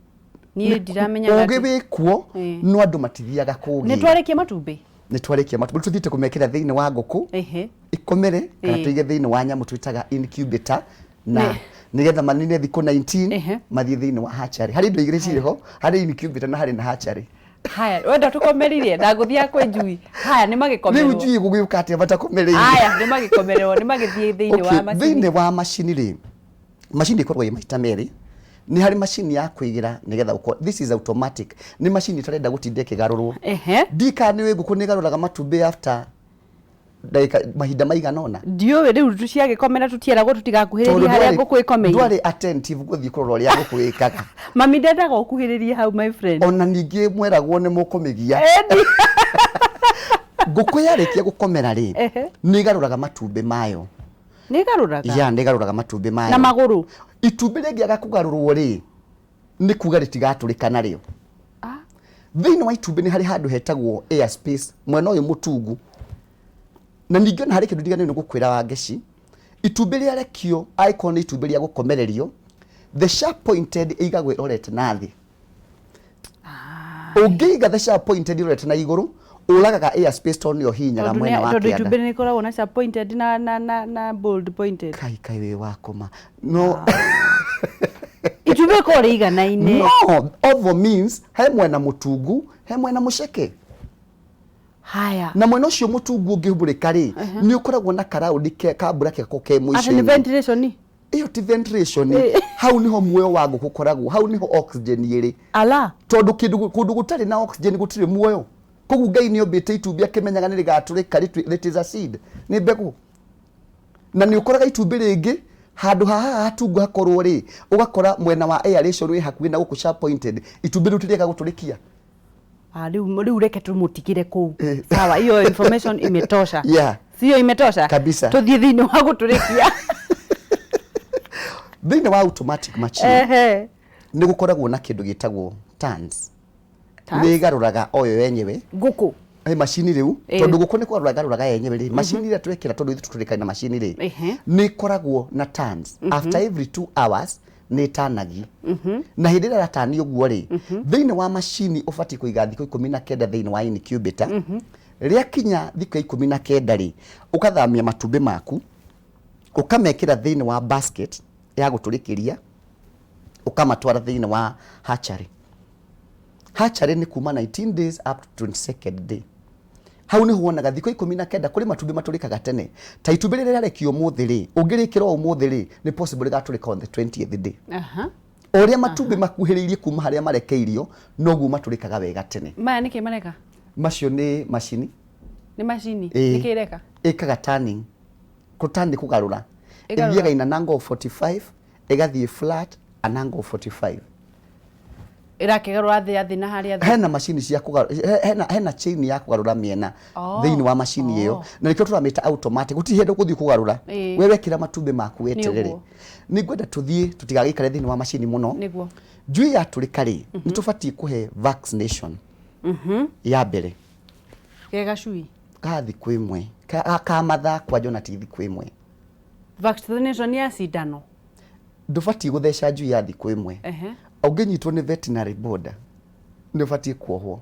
Niĩ ndiramenyaga.
Ũgĩ wĩkuo, no andũ matithiaga
Nĩ
kũũgĩra.
twarĩkia matumbĩ.
Nĩ twarĩkia matumbĩ, tũthiĩte kũmekĩra thĩinĩ wa ngũkũ ikomere, kana tũige thĩinĩ wa nyamũ twĩtaga incubator, na nĩgetha manine thikũ 19 mathiĩ thĩinĩ wa hatchery. Harĩ indo igĩrĩ cirĩ ho, harĩ incubator na harĩ na hatchery.
Haya, wenda tũkomeririe ndagũthiaga kwĩ njui. Haya, nĩ
Rĩu
magĩkomerwo.
Njui gũgĩũka atĩa matakomereire?
Haya, nĩ magĩkomererwo, nĩ magĩthiĩ thĩinĩ wa macini.
Thĩinĩ wa macini rĩ, macini ĩkoragwo ĩ maita merĩ. Nĩ harĩ macini ya kũigĩra nĩgetha ũkorwo this is automatic, nĩ macini ĩtarenda gũtinda ĩkĩgarũrwo. Ndika nĩ ũĩ ngũkũ nĩ ĩgarũraga matumbĩ after ndagĩka mahinda maigana ũna.
Ndiũĩ. Rĩu ciagĩkomera tũtieragwo tũtigakuhĩrĩrie harĩa ngũkũ ĩkomeire.
Ndwarĩ attentive gũthiĩ kũrora ũrĩa ngũkũ ĩkaga.
Mami ndendaga ũkuhĩrĩrie hau, my friend.
Ona ningĩ mweragwo nĩ mũkũmĩgia.
Ĩni.
Ngũkũ yarĩkia gũkomera rĩ, nĩ ĩgarũraga matumbĩ mayo.
Nĩ ĩgarũraga?
Ya, nĩ ĩgarũraga matumbĩ mayo.
Na magũrũ?
Itumbĩ rĩngĩaga kũgarũrwo rĩ, nĩ kuga rĩtigatũrĩka narĩo.
Ah.
Thĩinĩ wa itumbĩ nĩ harĩ handũ hetagwo air space, mwena ũyũ mũtungu. Na ningĩ ona harĩ kĩndũ ndiganĩirwo nĩ gũkwĩra wa ngeci. Itumbĩ rĩarekio, angĩkorwo nĩ itumbĩ rĩa gũkomererio, the sharp pointed ĩigagwo ĩrorete na thĩ. Ũngĩiga the sharp pointed ĩrorete na igũrũ, ũragaga air space tondũ nĩyo hihinyaga
Tondũ
mwena wa
tondũ
kĩanda.
itumbĩ nĩ rĩkoragwo na sharp pointed na bold pointed.
Kai kai wĩ wakoma no.
Itumbĩ rĩkoragwo rĩiganaine.
No, ovo means he mwena mũtungu, he mwena mũceke.
Haya.
Na mwena ũcio mũtungu ũngĩhumbũrĩka rĩ, nĩ ũkoragwo na karaũndi ka mbura gako ke
Atĩ nĩ
mũico-inĩ.
ventilation.
Ĩyo ti ventilation. Hau niho muoyo wa ngũkũ ũkoragwo, hau niho oxygen ĩrĩ.
Ala.
Tondũ kĩndũ kũndũ gũtarĩ na oxygen gũtirĩ muoyo. Koguo Ngai nĩ ombĩte itumbĩ akĩmenyaga nĩ rĩgatũrĩka. It is a seed, nĩ mbegũ. Na nĩ ũkoraga itumbĩ rĩngĩ handũ haha hatungu hakorwo rĩ, ũgakora mwena wa aeration wĩ hakuhĩ na gũkũ sharp pointed, itumbĩ rĩu tirĩaga gũtũrĩkia.
Ah, rĩu reke tũmũtigĩre kũu. Sawa, hiyo information imetosha. Sio imetosha?
Kabisa.
Tũthiĩ thĩinĩ wa gũtũrĩkia.
Thĩinĩ wa automatic machine nĩ gũkoragwo na kĩndũ gĩtagwo turns.
Turns?
Nĩ ĩgarũraga oyo yenyewe.
Ngũkũ?
He macini rĩu, tondũ gũkũ nĩ kũgarũra ĩgarũraga yenyewe rĩ, macini ĩrĩa twekĩra, tondũ ithuĩ tũtũrĩkaine na macini rĩ, nĩ ĩkoragwo na turns. After every 2 hours nĩ ĩtanagi. Na hĩndĩ ĩrĩa ĩratani ũguo rĩ, thĩinĩ wa macini ũbatiĩ kũiga thikũ 19 thĩinĩ wa incubator. Rĩakinya thikũ ya 19 rĩ, ũgathamia matumbĩ maku, ũkamekĩra thĩinĩ wa basket ya gũtũrĩkĩria, ũkamatwara thĩinĩ wa hatchery. Hatchery nĩ kuma 19 days up to 22nd day. Hau nĩho wonaga thikũ 19 kũrĩ matumbĩ matũrĩkaga tene. Ta itumbĩ rĩrĩa rĩarekio ũmũthĩ rĩ, ũngĩrĩkĩra o ũmũthĩ rĩ, nĩ possible rĩgatũrĩka on the 20th day. O ũrĩa matumbĩ makuhĩrĩirie kuma harĩa marekeirio, noguo matũrĩkaga wega tene.
Maya nĩkĩ mareka?
Macio nĩ macini.
Nĩ macini?
Ĩĩ.
Nĩkĩ ĩreka?
Ĩkaga turning. Kũ turn nĩ kũgarũra.
Ĩgarũra.
Ĩthiaga in an angle of 45, ĩgathiĩ flat an angle of 45.
Ĩrakĩgarũra thĩ ya thĩ na harĩa thĩ.
Hena macini cia kũgarũra, hena chain ya kũgarũra mĩena thĩinĩ wa macini ĩyo, na nĩkĩo tũramĩta automatic. Gũtirĩ hĩndĩ ũgũthiĩ kũgarũra. We wekĩra matumbĩ maku weterere.
Nĩguo.
Nĩ ngwenda tũthiĩ tũtigagĩikare thĩinĩ wa macini mũno.
Nĩguo.
Njui yatũrĩka rĩ, nĩ tũbatiĩ kũhe vaccination ya mbere.
Ge gacui.
Ka thikũ ĩmwe. Ka mathaa kwanja ona ti thikũ ĩmwe.
Vaccination ya cindano.
Ndũbatiĩ gũtheca njui ya thikũ ĩmwe. Ũngĩnyitwo nĩ veterinary board, nĩ ũbatiĩ kuohwo.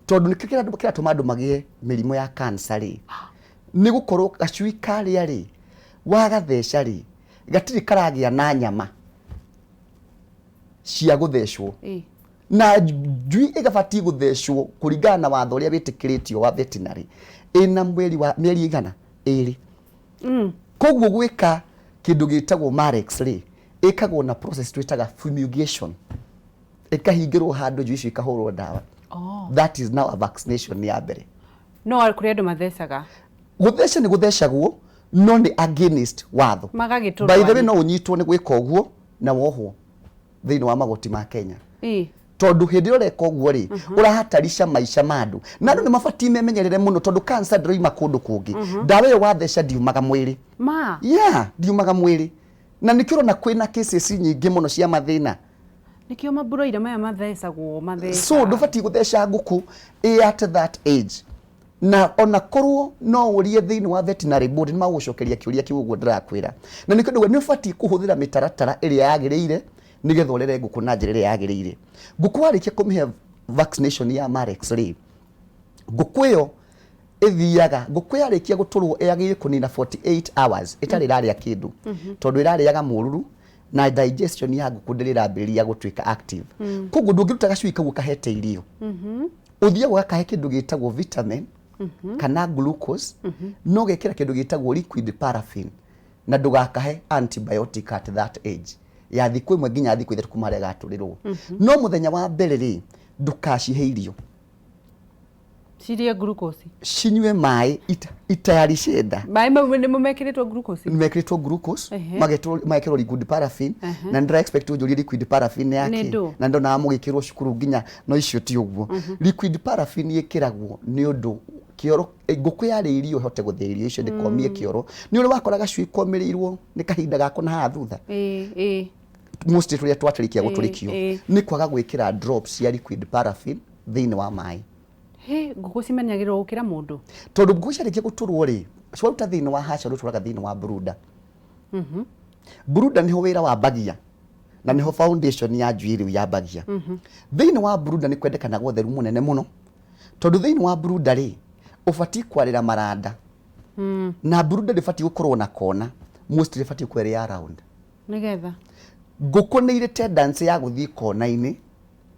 Tondũ nĩkĩo kĩratũma andũ magĩe mĩrimũ ya cancer rĩ, nĩ gũkorwo gacui karĩa rĩ, wagatheca rĩ, gatirĩ karagĩa na nyama cia gũthecwo. Na njui ĩgabatiĩ gũthecwo kũringana na watho ũrĩa wĩtĩkĩrĩtio wa veterinary ĩna mweri wa mĩeri igana ĩrĩ. Koguo gwĩka kĩndũ gĩtagwo Marex rĩ, ĩkagwo na process twĩtaga fumigation. Ĩkahingĩrwo handũ njui icio ikahũrwo ndawa. That is now a vaccination ya mbere.
No kũrĩ andũ mathecaga.
Gũtheca nĩ gũthecagwo, no nĩ against watho.
Magagĩtũrwo
By the way,
arĩ.
no ũnyitwo nĩ gwĩka ũguo na wohwo thĩinĩ wa magoti ma Kenya. Tondũ hĩndĩ ĩrĩa ũreka ũguo rĩ, ũrahatarisha maica ma andũ. Na andũ nĩ mabatiĩ memenyerere mũno tondũ cancer ndĩroima kũndũ kũngĩ. Ndawa ĩyo watheca ndiumaga mwĩrĩ.
Ma.
Yeah, ndiumaga mwĩrĩ. Na nĩkĩo ũrona kwĩna cases nyingĩ mũno cia mathĩna.
Nĩkĩo maburoira maya mathecagwo, mathecaga.
So ndũbatiĩ gũtheca ngũkũ ĩ at that age. Na ona korwo no ũrie thĩinĩ wa veterinary board nĩ magũgũcokeria kĩũria kĩu ũguo ndĩrakwĩra. Na nĩkĩo ndauga nĩ ũbatiĩ kũhũthĩra mĩtaratara ĩrĩa yagĩrĩire nĩgetha ũrere ngũkũ na njĩra ĩrĩa yagĩrĩire. Ngũkũ warĩkia kũmĩhe vaccination ya Marex rĩ, ngũkũ ĩyo ĩthiaga, ngũkũ yarĩkia gũtũrwo yagĩrĩire kũnina 48 hours ĩtarĩ ĩrarĩa kĩndũ. Tondũ ĩrarĩaga mũruru na digestion ya ngũkũ ndĩrĩ ĩrambĩrĩria gũtuĩka active. Koguo ndũngĩruta gacui kau ũkahete irio. Ũthiaga ũgakahe kĩndũ gĩtagwo vitamin kana glucose, no ũgekĩra kĩndũ gĩtagwo liquid paraffin na ndũgakahe antibiotic at that age ya thikũ ĩmwe nginya thikũ ithatũ kuma harĩa gatũrĩrwo. No mũthenya wa mbere rĩ, ndũkacihe irio.
Cirie glucose.
Cinyue maĩ itayarishe nda.
Maĩ mau nĩmo mekĩrĩtwo glucose?
Mekĩrĩtwo glucose, magekĩrwo liquid paraffin, na nĩndĩra expect ũnjũrie liquid paraffin ya
Nĩ
kĩ?
ndũ?
Na ndonaga mũgĩkĩrwo cukuru nginya no icio ti ũguo. Liquid paraffin ĩkĩragwo nĩ ũndũ kĩoro, ngũkũ yarĩa irio ĩhote gũthĩa irio icio ndĩkomie kĩoro. Nĩ ũrĩ wakora gacui komĩrĩirwo nĩ kahinda gako na haha thutha? Mostly tũrĩa twatũrĩkia gũtũrĩkio. Nĩ kwaga gwĩkĩra drops cia liquid paraffin thĩinĩ wa maĩ.
Hĩ, ngũkũ cimenyagĩrĩrwo gũkĩra mũndũ.
Tondũ ngũkũ ciarĩkia gũtũrwo rĩ, ciaruta thĩinĩ wa hatchery ũtwaraga thĩinĩ wa brooder. Brooder nĩho wĩra wambagia na nĩho foundation ya njui rĩu yambagia. Thĩinĩ wa brooder nĩ kwendekanaga ũtheru mũnene mũno. Tondũ thĩinĩ wa brooder rĩ, ũbatiĩ kwarĩra maranda. Na brooder ndĩbatiĩ gũkorwo na kona, mostly ĩbatiĩ gũkorwo ĩrĩ ya round.
Nĩgetha.
Ngũkũ nĩ irĩ tendency ya gũthiĩ kona-inĩ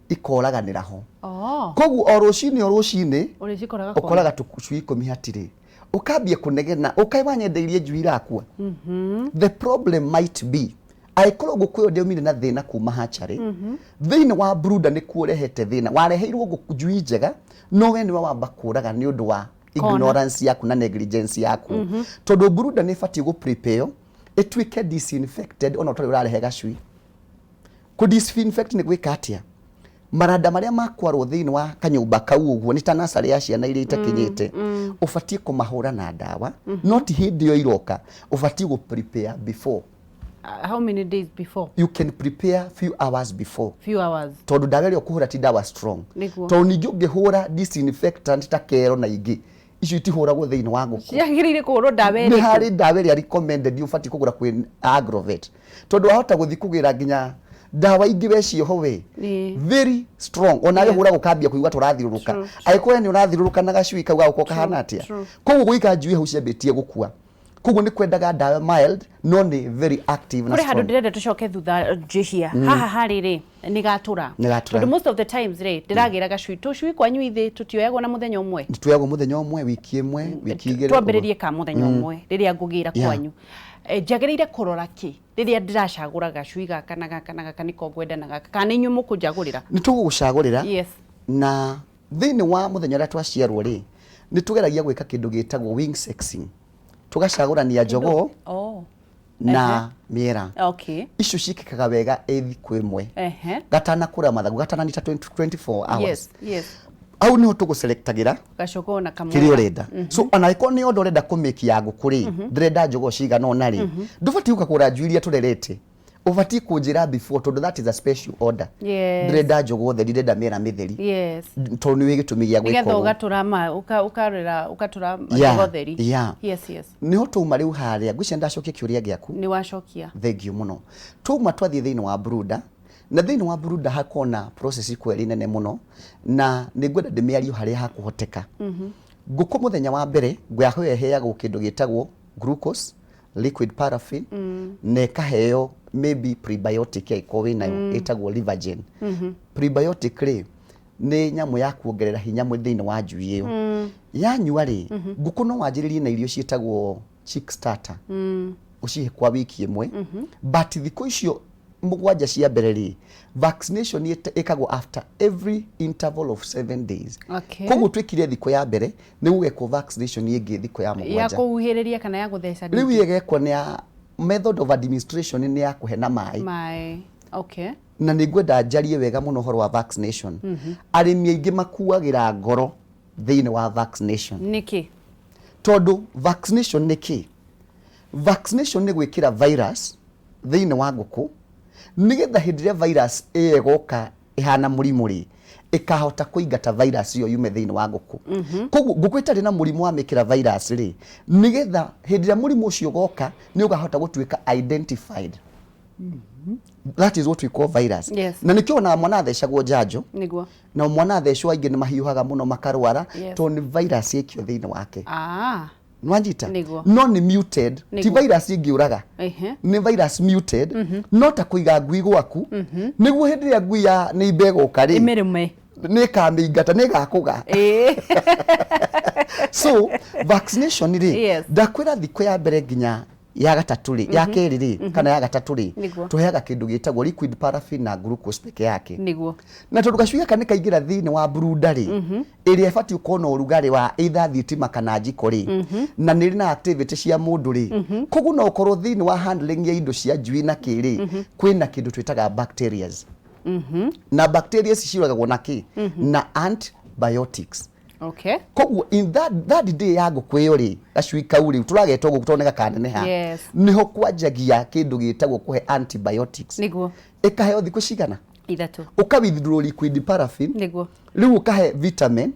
ikoraganĩra ho. Koguo o rũcinĩ o rũcinĩ
Ũrĩcikoraga kona.
ũkoraga tũcui ikũmi hatirĩ. Ũkambia kũnegena, ũkaĩ wanyendeirie njui irakua. The problem might be angĩkorwo ngũkũ ĩyo ndĩaumire na thĩna kuma hatchery, thĩinĩ wa brooder nĩkuo ũrehete thĩna. Wareheirwo ngũkũ njui njega, no we nĩwe wamba kũraga nĩ ũndũ wa
Kona.
ignorance yaku na negligence yaku. Tondũ brooder nĩ ĩbatiĩ gũ prepare ĩtuĩke disinfected ona ũtarĩ ũrarehe gacui. Kũ disinfect nĩ gwĩka atĩa? Maranda marĩa makwarwo thĩinĩ wa kanyũmba kau ũguo nĩ ta nursery ya ciana iria itakinyĩte, ũbatiĩ kũmahũra na ndawa, no ti hĩndĩ ĩyo iroka, ũbatiĩ gũ prepare before.
How many days before?
You can prepare few hours before.
Few hours.
Tondũ ndawa ĩrĩa ũkũhũra ti ndawa strong.
Nĩguo.
Tondũ ningĩ ũngĩhũra disinfectant ta kero na ingĩ, icio itihũragwo thĩinĩ wa ngũkũ.
Ciagĩrĩire kũhũrwo ndawa
Nĩ
ĩrĩkũ?
harĩ ndawa ĩrĩa recommended ũbatiĩ kũgũra kwĩ Agrovet. Tondũ wahota gũthiĩ kũgĩra nginya ndawa ingĩ wecioho we. Very strong. Ona we hũra gũkambia kũigua tũrathiũrũrũka. Angĩkorwo we nĩ ũrathiũrũrũka na gacui kau gagũkorwo kahana atĩa? Koguo gũika njui hau ciambĩtie gũkua. Koguo nĩ kwendaga ndawa mild no nĩ very active na
Kũrĩ handũ
strong.
Ndĩrenda tũcoke thutha njĩhia haha harĩ rĩ nĩ gatũra.
Nĩ gatũra.
Tondũ most of the times rĩ, ndĩragĩra gacui, tũcui kwanyu ithĩ tũtioyagwo na mũthenya ũmwe.
Tuoyagwo mũthenya ũmwe, wiki ĩmwe, wiki 2.
Twambĩrĩrie ka mũthenya ũmwe rĩrĩa ngũgĩra kwanyu. Njagĩrĩire kũrora kĩ rĩrĩa ndĩracagũra gacui gaka na gaka na gaka nĩko ngwenda na gaka, kana nĩ inyuĩ mũkũnjagũrĩra?
Nĩ tũgũgũcagũrĩra. Na thĩinĩ wa mũthenya ũrĩa twaciarwo rĩ, nĩ tũgeragia gwĩka kĩndũ gĩtagwo wing sexing, tũgacagũrania njogoo na mĩera. Icio ciĩkĩkaga wega ĩ thikũ 1 gatanakũra mathagu, gatananita 24 hours. Hau niho tũgũselectagĩra
Gacogoo na kamwera.
Kĩrĩa ũrenda. So ona angĩkorwo nĩ order ũrenda kũmĩki ya ngũkũ rĩ, ndĩrenda njogoo cigana ũna rĩ, ndũbatiĩ gũka kũgũra njui iria tũrerete, ũbatiĩ kũnjĩra before, tondũ that is a special order. Ndĩrenda njogoo theri, ndĩrenda mĩera mĩtheri, tondũ nĩ gĩtũmi gĩa gwĩka
Nĩgetha
ũguo.
ũgatũra ma ũkarera ũgatũra njogoo theri.
Nĩho twauma rĩu harĩa ngwĩciria ndacokia kĩũria gĩaku.
Nĩ wacokia.
Thank you mũno. Twauma twathiĩ thĩinĩ wa brooder, na thĩinĩ wa brooder hakoragwo na process ĩkoragwo ĩrĩ nene mũno, na nĩ ngwenda ndĩmĩarie harĩa hakũhoteka. Ngũkũ mũthenya wa mbere ngũyaheo ĩheagwo kĩndũ gĩtagwo glucose liquid paraffin, na ĩkaheo maybe prebiotic angĩkorwo wĩnayo ĩtagwo Livergen. Prebiotic rĩ, nĩ nyamũ ya kuongerera hinya thĩinĩ wa njui ĩyo. Yanyua rĩ, ngũkũ no wanjĩrĩrie na irio ciĩtagwo chick starter, ũcihe kwa wiki 1, but thikũ icio 7 cia mbere rĩ, vaccination ĩkagwo after every interval of 7 days. Koguo twĩkire thikũ ya mbere, nĩ gũgekwo vaccination ĩngĩ thikũ ya
Ya
7.
Kũhuhĩrĩria kana ya gũtheca?
Rĩu ĩgekwo nĩ ya method of administration, nĩ ya kũhe na maĩ.
Maĩ, okay.
Na nĩ ngwenda njarie wega mũno ũhoro wa vaccination. Arĩmi aingĩ makuagĩra ngoro thĩinĩ wa vaccination.
Nĩkĩ?
Tondũ vaccination nĩ kĩ? Vaccination nĩ gwĩkĩra virus thĩinĩ wa ngũkũ, nĩgetha hĩndĩ ĩrĩa virus ĩyo ĩgoka ĩhana mũrimũ rĩ, ĩkahota kũingata virus ĩyo yume thĩinĩ wa ngũkũ. Koguo ngũkũ ĩtarĩ na mũrimũ wamĩkĩra virus rĩ, nĩgetha hĩndĩ ĩrĩa mũrimũ ũcio ũgoka nĩ ũkahota gũtuĩka identified. That is what we call virus. Na nĩkĩo onaga mwana athecagwo njanjo. Na mwana athecwo aingĩ nĩ mahiũhaga mũno makarwara, tondũ nĩ virus ĩkio thĩinĩ wake. Nĩwanyita?
Nĩguo.
No nĩ muted, ti virus ĩngĩũraga. Nĩ virus muted, no ta kũiga ngui gwaku nĩguo hĩndĩ ĩrĩa ngui ya neighbor ĩgoka rĩ,
Ĩmĩrũme.
Nĩ ĩkamĩingata, nĩ ĩgakũga. So vaccination rĩ, ndakwĩra thikũ ya mbere nginya ya gatatũ rĩ, ya kerĩ rĩ, kana ya gatatũ rĩ, tũheaga kĩndũ gĩtagwo liquid paraffin na glucose peke yake. Na tondũ gacui gaka nĩ kaingĩra thĩinĩ wa brooder rĩ, ĩrĩa ĩbatiĩ gũkorwo na ũrugarĩ wa either thitima kana njiko rĩ, na nĩ ĩrĩ na activity cia mũndũ rĩ, koguo no ũkorwo thĩinĩ wa handling ya indo cia njui na kĩ rĩ, kwĩna kĩndũ twĩtaga bacterias, na bacteria ici ciũragagwo na kĩ? Na antibiotics. Koguo in that day ya ngũkũ ĩyo rĩ, gacui kau rĩ, tũrageta ũguo tondũ nĩ gakaneneha, nĩho kwanjagia kĩndũ gĩtagwo kũhe antibiotics. Ĩkaheo thikũ cigana?
3.
Ũka withdraw liquid paraffin. Rĩu ũkahe vitamin.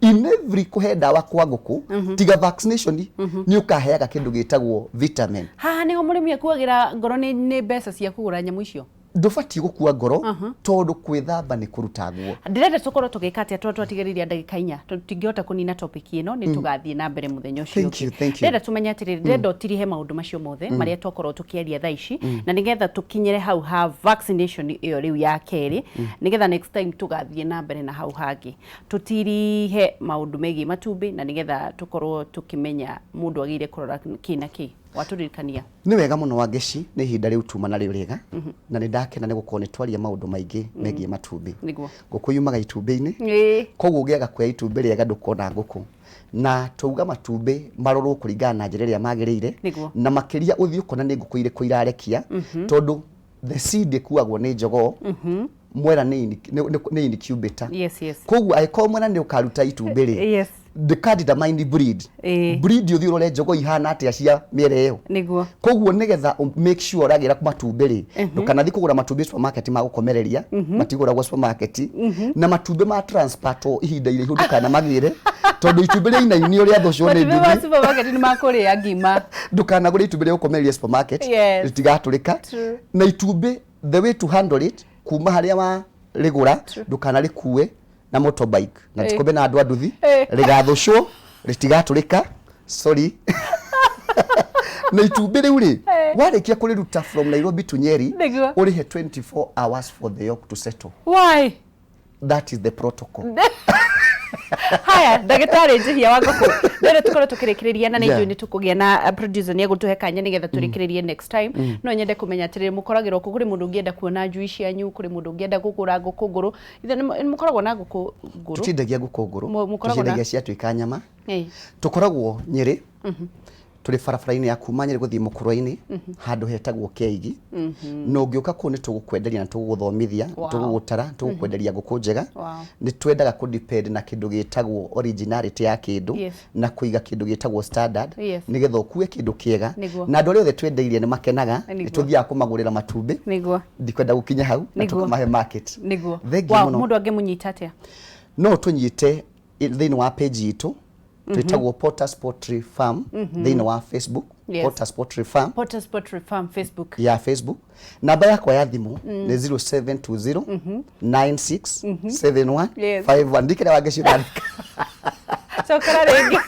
In every kũhe ndawa kwa ngũkũ tiga vaccination, nĩ ũkaheaga kĩndũ gĩtagwo vitamin.
Haha nĩho mũrĩmi akuagĩra ngoro nĩ mbeca cia kũgũra nyamũ icio.
Ndũbatiĩ gũkua ngoro, tondũ kwĩthamba nĩ kũruta nguo.
Ndĩrenda tũkorwo tũgĩka atĩa, tondũ twatigĩrĩria ndagĩka 4, tondũ tũtingĩhota kũnina topic ĩno, nĩ tũgathiĩ na mbere mũthenya ũcio
Thank you,
ũngĩ.
Thank you.
Ndĩrenda tũmenye atĩrĩrĩ, ndĩrenda ũtirihe maũndũ macio mothe marĩa twakorwo tũkĩaria thaa ici, na nĩgetha tũkinyĩre hau ha vaccination ĩyo rĩu ya kerĩ, nĩgetha next time tũgathiĩ na mbere na hau hangĩ, tũtirihe maũndũ megiĩ matumbĩ, na nĩgetha tũkorwo tũkĩmenya mũndũ agĩrĩire kũrora kĩ na kĩ. Watũririkania.
Nĩ wega mũno Wangeci, nĩ ihinda rĩu tuma narĩo rĩega, na nĩ ndakena nĩ gũkorwo nĩ twaria maũndũ maingĩ megiĩ matumbĩ. Ngũkũ yumaga itumbĩ-inĩ. Koguo ũngĩaga kuoya itumbĩ rĩega ndũkona ngũkũ. Na twauga matumbĩ marorwo kũringana na njĩra ĩrĩa magĩrĩire, na makĩria ũthiĩ ũkona nĩ ngũkũ irĩkũ irarekia, tondũ the seed ĩkuagwo nĩ njogoo, mwera nĩ incubator. Koguo angĩkorwo mwera nĩ ũkaruta itumbĩ rĩ, ndũka-determine breed. Breed ũthiĩ ũrore njogoo ihana atĩa cia mĩera ĩyo. Koguo nĩgetha make sure ũragĩra matumbĩ rĩ, ndũkanathiĩ kũgũra matumbĩ supermarket ma gũkomereria, matigũragwo supermarket, na matumbĩ ma transport ihinda iraihu ndũkanamagĩre, tondũ itumbĩ rĩainainio rĩathũcwo nĩ
Matumbĩ ma
nduthi.
Supermarket nĩ makũrĩa ngima.
Ndũkanagũre itumbĩ rĩa gũkomereria supermarket, rĩtigatũrĩka. Na itumbĩ, the way to handle it, kuma harĩa wa rĩgũra, ndũkanarĩkue na motorbike na rĩtikome na andũ a nduthi, rĩgathũcwo, rĩtigatũrĩka, sorry. Na itumbĩ rĩu rĩ, warĩkia kũrĩruta from Nairobi to Nyeri,
Nĩguo.
ũrĩhe 24 hours for the yolk to settle.
Why?
That is the protocol.
Haya, ndagĩtarĩ Njihia wa ngũkũ, rĩrĩ tũkorwo tũkĩrĩkĩrĩria na nĩ njũĩ nĩ tũkũgĩa na producer nĩ egũtũhe kanya nĩgetha tũrĩkĩrĩrie next time. No nyende kũmenya atĩrĩrĩ, mũkoragĩrwo kũ? Kũrĩ mũndũ ũngĩenda kuona njui cianyu, kũrĩ mũndũ ũngĩenda kũgũra ngũkũ ngũrũ? Ithe nĩ mũkoragwo na ngũkũ ngũrũ?
Tũtiendagia ngũkũ ngũrũ.
Mũkoragwo na
Tũciendagia ciatuĩka nyama. Tũkoragwo Nyĩrĩ, tũrĩ barabara-inĩ ya kuma Nyĩrĩ gũthiĩ Mũkũrwe-inĩ, handũ hetagwo Keigi. Na ũngĩũka kũu nĩ tũgũkwenderia na tũgũgũthomithia, tũgũgũtara, tũgũkwenderia ngũkũ njega. Nĩ twendaga kũ depend na kĩndũ gĩtagwo originality ya kĩndũ na kũiga kĩndũ gĩtagwo standard, nĩgetha ũkue kĩndũ kĩega. Na andũ arĩa othe twendeirie nĩ makenaga, nĩ tũthiaga kũmagũrĩra matumbĩ. Ndikwenda gũkinya hau, na tũkamahe market. Thengiũ mũno.
Mũndũ angĩmũnyita atĩa?
No tũnyite thĩinĩ wa page itũ, twĩtagwo Potters Poultry Farm thĩinĩ wa Facebook. Potters Poultry Farm.
Potters Poultry Farm Facebook.
Ya Facebook. Namba yakwa ya thimũ nĩ 0720 96 71 51. Ndikĩrĩa wangĩciũrandĩka.
Cokera rĩngĩ.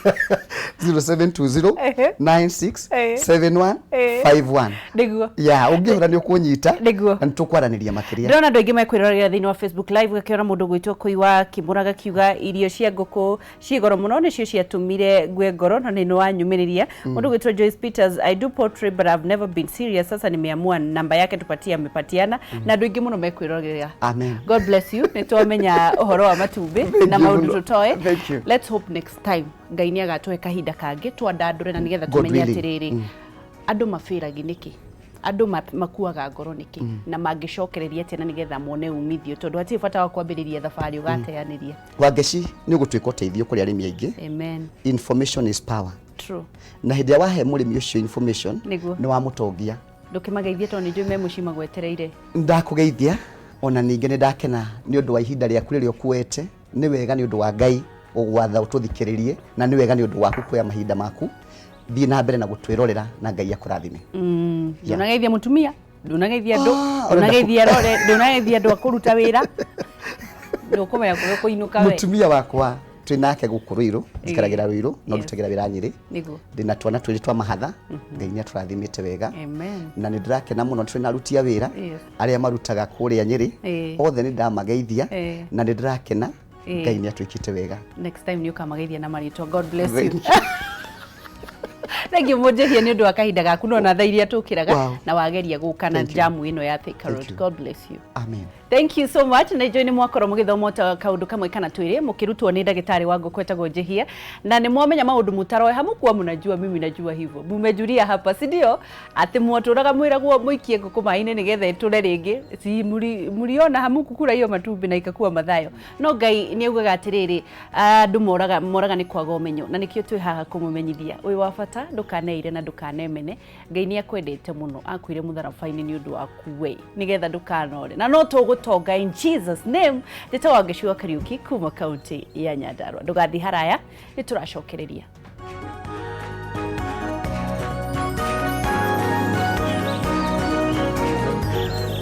0720 96 71 51. Ya ũngĩhũra nĩ ũkũnyita na nĩ tũkwaranĩria makĩria.
Ndĩrona andũ aingĩ mekwĩrorera thĩinĩ wa Facebook Live, gakĩona mũndũ gwĩtwo Kũiwa Kĩmũra gakiuga irio cia ngũkũ ciĩ goro mũno, nĩcio ciatũmire ngue ngoro, na nĩ wanyumĩrĩria. Mũndũ gwĩtwo Joyce Peters, "I do poultry but I've never been serious, sasa nimeamua." Namba yake tupatie, amepatiana na andũ aingĩ mũno mekwĩrorera.
Amen.
God bless you. Nĩ twamenya ũhoro wa matumbĩ
Thank
na
you
maũndũ
mũno.
tũtoĩ.
Thank you.
Let's hope next time Ngai nĩ agatũhe kahinda kangĩ twandandũre na nĩgetha
God
tũmenye
willing.
atĩrĩrĩ, andũ mabĩragi nĩkĩ, andũ makuaga ngoro nĩkĩ, na mangĩcokereria atĩa na nĩgetha mone umithio, tondũ hatirĩ bata wa kwambĩrĩria thabarĩ ũgateanĩria.
Wangeci, nĩ ũgũtuĩka ũteithio kũrĩ arĩmi aingĩ.
Amen.
Information is power. Na hĩndĩ ĩrĩa wahe mũrĩmi ũcio information, nĩ wamũtongia.
Ndũkĩmageithie tondũ nĩ njũĩ me mũciĩ magwetereire.
Ndakũgeithia, ona ningĩ nĩ ndakena nĩ ũndũ wa ihinda rĩaku rĩrĩa ũkuete. Nĩ wega nĩ ũndũ wa Ngai gũgwatha ũtũthikĩrĩrie, na nĩ wega nĩ ũndũ waku kuoya mahinda maku. Thiĩ na mbere na gũtwĩrorera na Ngai akũrathime.
Ndũnageithia mũtumia, ndũnageithia andũ,
Ah, ũrenda
ndũnageithia rore, ndũnageithia andũ a kũruta wĩra, ndũkũmenya kũrĩa ũkũinũka we.
Mũtumia wakwa twĩ nake gũkũ Rũirũ, njikaragĩra Rũirũ no ndutagĩra wĩra Nyĩrĩ. Ndĩna twana twĩrĩ twa mahatha, Ngai nĩ atũrathimĩte wega.
Amen.
Na nĩ ndĩrakena mũno twĩna aruti a wĩra arĩa marutaga kũrĩa Nyĩrĩ. Othe nĩ ndamageithia na nĩ ndĩrakena. Ngai nĩ atwĩkĩte wega.
Next time nĩ ũkamageithia na marĩtwa. God bless you.
Thank you.
Thank you mũnjĩhie nĩ ũndũ wa kahinda gaku no na thaa iria tũkĩraga na wageria gũka na
Thank you.
jamu ĩno ya Thika
Thank
Road.
you.
God bless you.
Amen.
Thank you so much. Na njũĩ nĩ mwakorwo mũgĩthoma ta kaũndũ kamwe kana twĩrĩ, mũkĩrutwo nĩ ndagĩtarĩ wa ngũkũ etagwo Njihia, na nĩ mwamenya maũndũ mũtaroĩ. Hamũkuwa mnajua, mimi najua hivyo, mumejuria hapa, si ndio? Atĩ mwatũraga mwĩragwo mũikie ngũkũ maĩ-inĩ nĩgetha ĩtũre rĩngĩ, si mũriona hamũkukura hiyo matumbĩ na ikakuwa mathayo. No Ngai nĩ augaga atĩrĩrĩ, andũ moraga moraga nĩ kwaga ũmenyo, na nĩkĩo twĩ haha kũmũmenyithia wĩ wa bata. Ndũkaneire na ndũkanemene. Ngai nĩ akwendete mũno, akuire mũtharaba-inĩ nĩ ũndũ waku we, nĩgetha ndũkanore, na no tũgũtonga in Jesus name. Njĩtagwo Wangeci wa Kariũki kuma kaunti ya Nyandarua. Ndũgathiĩ haraya, nĩ tũracokereria.